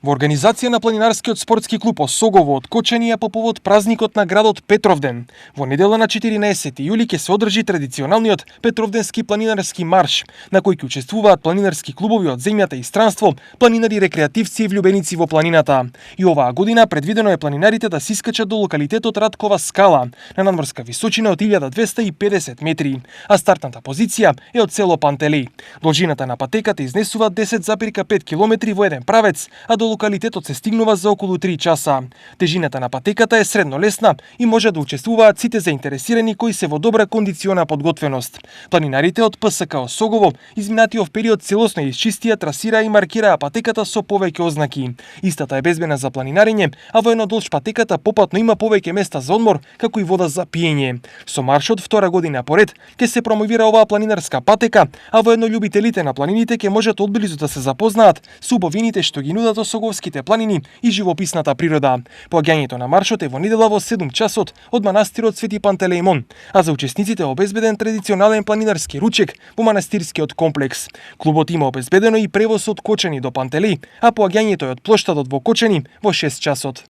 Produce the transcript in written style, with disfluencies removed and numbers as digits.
Во организација на планинарскиот спортски клуб Осогово од Кочани по повод празникот на градот Петровден. Во недела на 14 јули ќе се одржи традиционалниот Петровденски планинарски марш, на кој ќе учествуваат планинарски клубови од земјата и странство, планинари, рекреативци и влюбеници во планината. И оваа година предвидено е планинарите да се искачат до локалитетот Раткова скала, на надморска височина од 1250 метри, а стартната позиција е од село Пантелеј. Должината на патеката изнесува 10,5 километри во еден правец, а до локалитетот се стигнува за околу 3 часа. Тежината на патеката е средно лесна и може да учествуваат сите заинтересирани кои се во добра кондициона подготвеност. Планинарите од ПСК Осогово изминатиот период целосно исчистија, трасираа и маркираа патеката со повеќе ознаки. Истата е безбедна за планинарење, а во еднодолж патеката попатно има повеќе места за одмор, како и вода за пиење. Со маршот втора година поред ќе се промовира оваа планинарска патека, а воедно љубителите на планините ќе можат одблизу да се запознаат со убавините што ги нудат Осоговските планини и живописната природа. Поаѓањето на маршот е во недела во 7 часот од манастирот Свети Пантелејмон, а за учесниците е обезбеден традиционален планинарски ручек во манастирскиот комплекс. Клубот има обезбедено и превоз од Кочани до Пантелеј, а поаѓањето е од плоштадот во Кочани во 6 часот.